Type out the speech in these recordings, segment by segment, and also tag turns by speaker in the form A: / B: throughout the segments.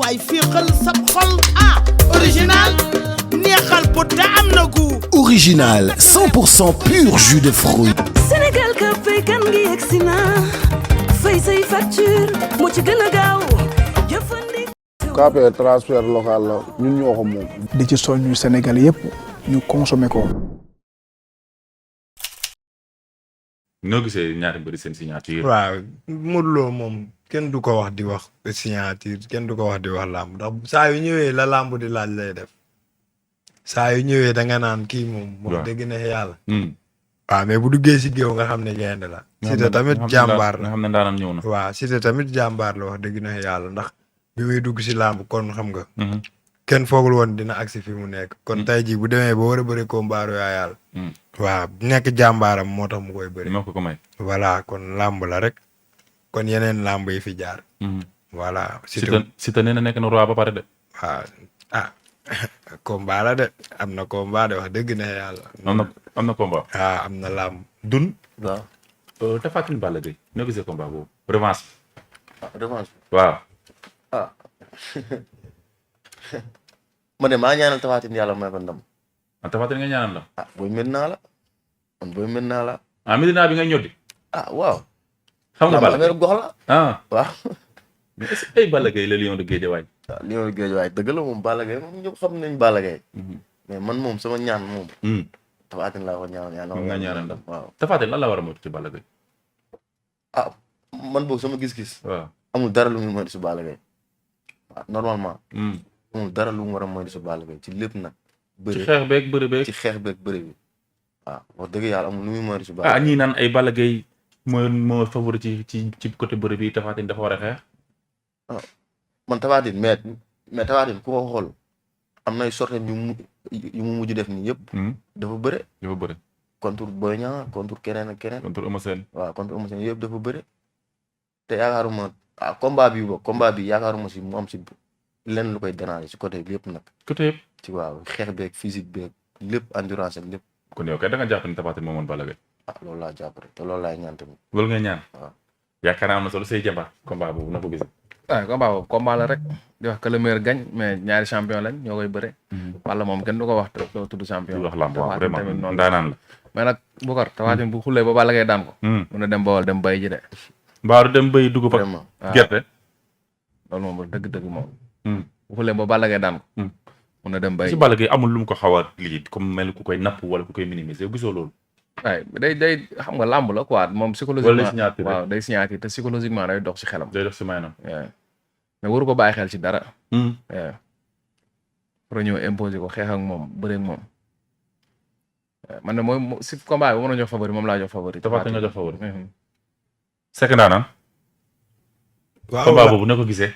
A: waay féexal sab xol original neexal bu te am na gu
B: original 100% pur jus de fruits.
C: Sénégal ka fay kan ngi yegsi na fay say facture moo ci gën a gaaw jëfandiku.
D: KPR transfert local la ñun ñoo ko moom.
E: di ci soññu Sénégal yëpp ñu consommer ko.
F: noo gisee ñaari mbëri seen signature.
G: waaw Modou Lo moom kenn du ko wax di wax signature kenn du ko wax di wax làmb ndax saa yu ñëwee la làmb di laaj lay def saa yu ñëwee da nga naan kii moom. moom dégg na yàlla. waaw mais bu duggee si géew nga xam ne gaynde la. Siteu tamit jàmbaar la
F: nga xam ne ndaanaan ñëw na.
G: waaw Siteu tamit jàmbaar la wax dëgg na yàlla ndax bi muy dugg si làmb kon xam nga. kenn foogul woon dina agsi fi mu nekk. kon tey jii bu demee ba war a bëri combat royal. waaw nekk jàmbaaram moo tax mu koy bëri.
F: moo ko may.
G: voilà kon làmb la rek. kon yeneen làmb yi fi jaar. voilà
F: Siteu nee na nekk na roi ba pare de.
G: waaw combat la de am na combat de wax dëgg na yàlla.
F: am na combat.
G: waaw am na làmb.
F: dun waaw. Tapha Tine Balla Gaye noo gisee combat boobu revanche.
H: revanche
F: waaw.
H: man de maa ñaanal Tapha Tine yàlla may ko ndam.
F: Tapha Tine nga ñaanal la.
H: booy mën naa la man booy mën naa la.
F: Medina bi nga ñoddi.
H: Waaw.
F: xam nga Balla
H: affaire gox la. waaw.
F: mais est-ce que Balla Gaye le lion de Guédiawaye.
H: waaw lion de Guédiawaye dëgg la moom Balla Gaye moom ñëpp xam nañ Balla Gaye. mais man moom sama ñaan moom. Tapha Tine laa ko ñaanal
F: nga ñaanal ndam
H: waaw.
F: Tapha Tine lan la war a moytu ci Balla Gaye.
H: man boog sama gis-gis.
F: waaw
H: amul dara lu mu moytu si Balla Gaye. waaw normalement. amul dara lu mu war a moytu si Balla Gaye ci lépp nag. bëri
F: ci xeex beeg bëri beeg.
H: ci xeex beeg bëri bi. waaw wax dëgg yàlla amul lu muy moytu si Balla Gaye.
F: ñii naan ay Balla Gaye moo favori ci côté bëri bi Tapha Tine dafa war a xeex.
H: man Tapha Tine mais Tapha Tine ku ko xool am nay sorte yu mu mujj def nii yëpp. dafa bëre.
F: dafa bëre.
H: contre Boy Niang contre keneen ak keneen.
F: contre Eumeu Sène.
H: waaw contre Eumeu Sène yëpp dafa bëre. te yaakaaruma combat bi yaakaaruma si mu am si lenn lu koy déranger si côté bi yëpp nag.
F: côté yëpp.
H: ci waaw xeex beeg physique beeg lépp endurance ak lépp.
F: kon yow kay da nga jàpp ni Tapha Tine moo mën Balla Gaye.
H: loolu laa jàpp rek te loolu laay ñaan tamit.
F: loolu ngay ñaan.
H: waaw
F: yaakaar naa am na solo say jàmbaar combat boobu na ko gisee.
I: combat boobu combat la rek di wax que le meilleur gagne mais ñaari champion lañ ñoo koy bëre. wala moom kenn du ko wax doo tudd champion.
F: wax lamb waaw vraiment ndaanaan la.
I: mais nag Boucar Tapha Tine bu xullee ba Balla Gaye daan ko. mun na dem Bawol dem bay ji de.
F: mbaaru dem bay dugub ak gerte.
I: loolu moom dëgg-dëgg moom. bu xullee ba Balla Gaye daan ko. mun na dem bay
F: si Balla Gaye amul lu mu ko xaw a lii comme mel ku koy napp wala ku koy minimiser gisoo loolu.
I: waaye day xam nga làmb la quoi moom psychologiquement waaw day signature te psychologiquement day dox si xelam.
F: day dox si maanaam.
I: mais waru ko bàyyi xel ci dara. pour ñëw imposer ko xeex ak moom bëre ak moom. man de mooy si combat bi mën na jox favori moom laa jox favori.
F: Tapha Tine nga jox favori. Seck Ndanane.
G: waaw
F: combat boobu na ko gisee.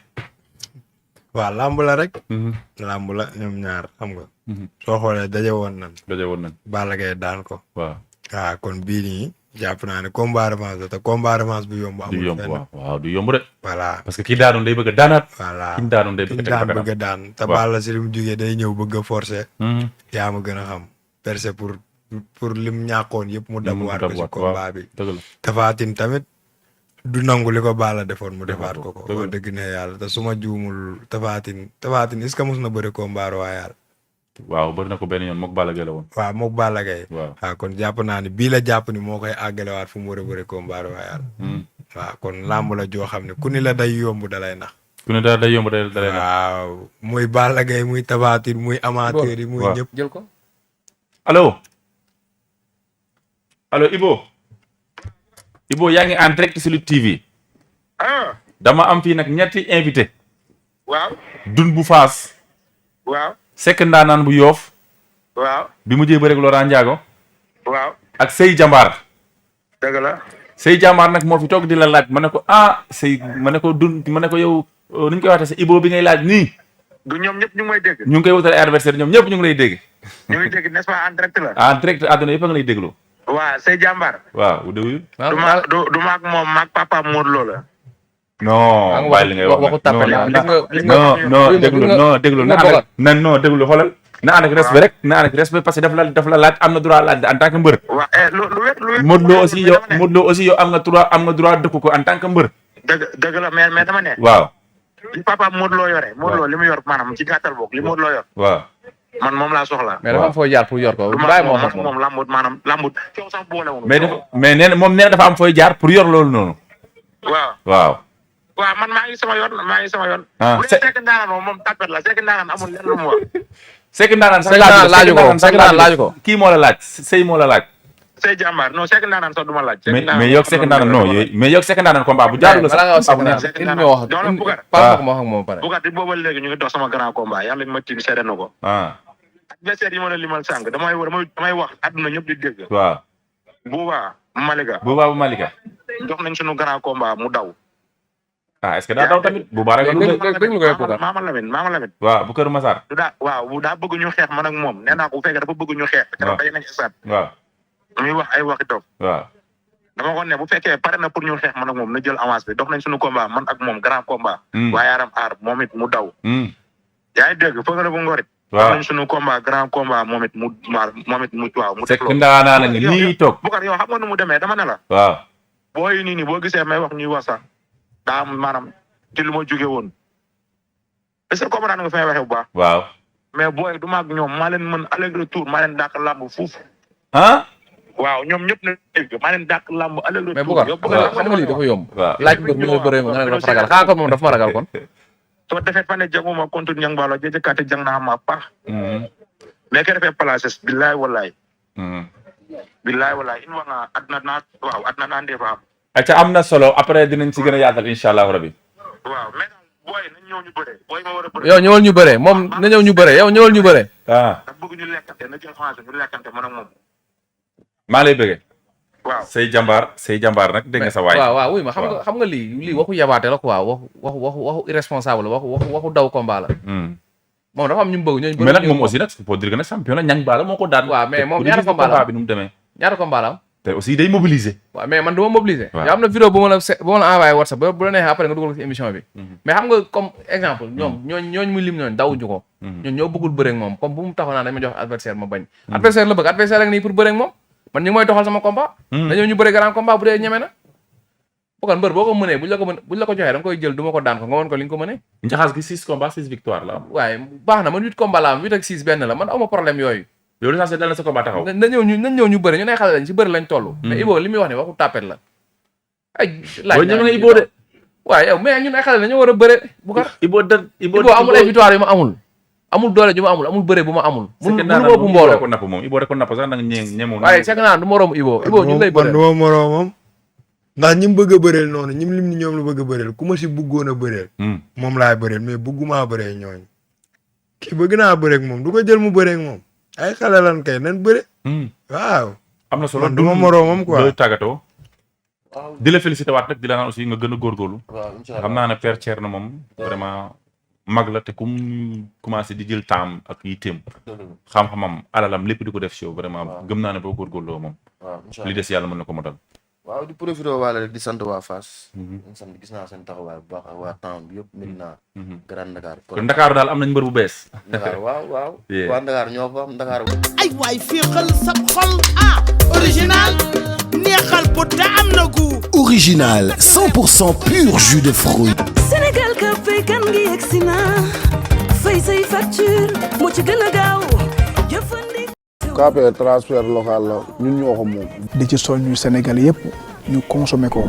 G: waaw làmb la rek. làmb la ñoom ñaar xam nga. soo xoolee daje woon nañ. Balla Gaye daan ko.
F: waaw
G: kon bii nii jàpp naa ne combat revanche la te combat revanche bu yomb. amul
F: du yomb waaw du yomb de.
G: voilà
F: parce que kii daanoon day bëgg a daanaat.
G: voilà
F: ki daanoon day bëgg
G: a daan te Balla si li mu jugee day ñëw bëgg a forcer. yaa ma gën a xam percer pour lim ñàkkoon yëpp mu dabuwaat ko si combat bi.
F: dëgg la
G: Tapha Tine tamit du nangu li ko Balla defoon mu defaat ko. wax dëgg ne yàlla te su ma juumul Tapha Tine est-ce que mos na bëri combat royal.
F: waaw bëri na ko benn yoon mook Balla Gaye la woon.
G: waaw mook Balla Gaye.
F: waaw
G: kon jàpp naa ni bii la jàpp ni moo koy àggalewaat fu mu war a bëri combat royal. waaw kon làmb la joo xam ne ku ni la day yomb dalay nax.
F: ku ne day yomb dalay nax.
G: waaw muy Balla Gaye muy Tapha Tine muy amateur yi muy ñëpp.
I: jël ko
F: allo Ibo yaa ngi en direct sur Lutte TV. dama am fii nag ñetti invité.
J: waaw.
F: Dun bu Faas.
J: waaw.
F: Seck Ndanane bu Yoof.
J: waaw.
F: bi mu jee ba rek Laurent Ndiago.
J: waaw.
F: ak Sey Jambaar.
J: dëgg la.
F: Sey Jambaar nag moo fi toog di la laaj ma ne ko Sey ma ne ko Dun ma ne ko yow nu ñu koy waxee sa Ibo bi ngay laaj nii.
J: du ñoom ñëpp ñu ngi may dégg.
F: ñu ngi koy wutal adversaire ñoom ñëpp ñu ngi lay dégg.
J: ñu ngi dégg n'est-ce pas en direct la.
F: en direct àdduna yëpp a ngi lay déglu.
J: waaw Sey Jambaar.
F: waaw bu déglu.
J: du maag moom maag papa Modou Lo la.
F: non bàyyi li ngay wax
I: waxu tàppale
F: déglu déglu xoolal na ànd ak respect rek na ànd ak respect parce que daf la laaj am na droit laaj en tant que mbër.
J: waaw lu wér
F: Modou Lo aussi yow am nga droit dëkku ko en tant que mbër.
J: dëgg la mais dama ne.
F: waaw
J: li papa Modou Lo yore Modou Lo li mu yor maanaam ci gàttal boog li Modou Lo yor
F: waaw
J: man moom laa soxla.
I: mais dafa am fooy jaar pour yor ko. bàyyi
J: moom lambut maanaam lambut coow sax boole wu.
F: mais nee na moom nee na dafa am fooy jaar pour yor loolu noonu. waaw
J: man maa ngi sama yoon.
F: ah
J: bu dee Seck Ndaanaan moom tapet la Seck Ndaanaan amul lenn lu mu wax.
F: Seck Ndaanaan sax laaju ko kii moo la laaj sëy moo la laaj.
J: Sey Jàmbaar non Seck Ndaanaan sax du ma laaj.
F: mais yow Seck Ndaanaan non mais yow Seck Ndaanaan combat bu jaarul la sax.
J: Bougar di booba léegi ñu ngi dox sama grand combat yàlla ma tiim seede na ko. adversaire yi ma la limal sànq damay wax àdduna ñëpp di dégg.
F: waaw.
J: Bouba Malika.
F: bu Malika.
J: jox nañ suñu grand combat mu daw.
F: est-ce que daa daw tamit Bouba rek.
J: Maama Lamine.
F: waaw bu Kër Massar.
J: bu daa bëgg ñu xeex man ak moom nee naa ko bu fekkee dafa bëgg ñu xeex. waaw daje nañ stade.
F: waaw.
J: muy wax ay waxi toog.
F: waaw.
J: dama ko ne bu fekkee pare na pour ñu xeex man ak moom na jël avance bi dox nañ suñu combat man ak moom grand combat. waaye Yaram aar moom it mu daw. yaa ngi dégg foog na bu ngorit. waaw nañ suñu combat grand combat moom it mu waaw mu.
F: Seck Ndaanaan a ngi nii toog.
J: Boucar yow xam nga nu mu demee dama ne la.
F: waaw.
J: booy nii boo gisee may wax ñuy wax sax daa am maanaam ci lu ma jóge woon est-ce que comprendre nga fi may waxee bu baax.
F: waaw.
J: mais booy du ma ak ñoom maa leen mën aller retour maa leen dàq làmb fuuf. waaw ñoom ñëpp na dégg maa leen dàq làmb aller retour.
I: mais Boucar xam nga lii dafa yomb. laaj mbër mi nga bëree nga ne dafa ragal xanaa kon moom dafa ma ragal kon.
J: soo defee fan ne janguma contre ñang baalo jëjëkkaate jang naa ma paax. mais ke defee places billaay wallaay. billaay wallaay in wax nga adna naa ndee fa am.
F: acca am na solo après dinañ ci gën a yaatal incha allah rabi.
J: waaw mais booy nañ ñëw ñu bëree booy ma war a bëree.
I: yow ñëwal ñu bëree moom na ñëw ñu bëree yow ñëwal ñu bëree.
J: da bëgg ñu lekkante na jël avance ñu lekkante man ak moom.
F: maa lay bëggee.
J: waaw
F: say jàmbaar nag dégg nga sa waay.
I: waaw wuy ma xam nga lii waxu yabaate la quoi waxu irresponsable la waxu daw combat la. moom dafa am ñu bëgg ñooñu.
F: mais nag moom aussi nag faut dire que nag champion la ñang baala moo ko daan.
I: waaw mais moom ñaata combat la
F: bi nu mu demee.
I: ñaata combat la am.
F: te aussi day mobiliser.
I: waaw mais man du ma mobiliser.
F: waaw
I: yow am na vidéo bu ma la envoyé WhatsApp bu la neexee après nga dugal ko ci émission bi. mais xam nga comme exemple ñooñu muy lim ñooñu dawuñu ko. ñooñu ñoo bëggul bëre ak moom comme bu mu taxaw naa dañ ma jox adversaire ma bañ. adversaire la bëgg adversaire ak nii pour bëre ak moom man ñu ngi may doxal sama combat. dañoo ñu bëre grand combat bu dee ñeme na. Boucar mbër boo ko mënee buñ la ko joxee da nga koy jël du ma ko daan ko nga woon ko li nga ko mënee.
F: njaxas gi 6 combats 6 victoire la am.
I: waaye baax na man 8 combats la am 8 ak 6 benn la man awma problème yooyu.
F: yow l'essentiel dal na sa combat taxaw.
I: nañ ñëw ñu bëri ñu ne xale lañ ci bëri lañ toll. mais Ibo li muy wax ne waxu tapet la. ay laaj
F: ñëw na Ibo de.
I: waaw yow mais ñun ay xale lañu war a bëre Boucar.
F: Ibo
I: amul ay victoire yu ma amul doole ju ma amul bëre bu ma amul. mënu ma ëpp mbooloo
F: ko napp moom Ibo rek ko napp sax nag ñeemul.
I: waaye Seck naa du moroom Ibo ñu lay bëre
G: du ma moroomam ndax ñi mu bëgg a bëreel noonu ñi mu lim ni ñoom la bëgg a bëreel ku ma si bëggoon a bëreel. moom laay bëreel mais bëgguma bëreel ñooñu. kii bëgg naa bëreeg moom du ko jël mu bëreeg moom ay xale lan kay nan bëre. waaw.
F: am na solo
G: du ma moroomam quoi
F: doy tàggatoo. di la félicité waat nag di la naan aussi nga gën a góorgóorlu. xam naa ne Père Thierno moom vraiment mag la te kum commencé di jël temps ak yitteem. xam-xamam alalam lépp di ko def si yow vraiment gëm naa ne boo góorgóorloo moom. li des yàlla mën na ko motal.
H: waaw di profité waale rek di sant waa Fass. sant gis naa seen taxawaay bu baax ak waa town bi yëpp Medina. Grand Dakar.
F: kon Dakar daal am nañ mbër bu bees.
H: Dakar waaw. waa Dakar ñoo fa am Dakar.
A: ay waay fii xel sab xol original neexal pot te am na gu.
B: Original 100% pur jus de fruits.
C: Sénégal ka fay kan ngi yegsi na fay say facture moo ci gën a gaaw jëfandikoo.
D: KPR transfert local la ñun ñoo ko moom.
E: di ci soññu Sénégal yëpp ñu consommer ko.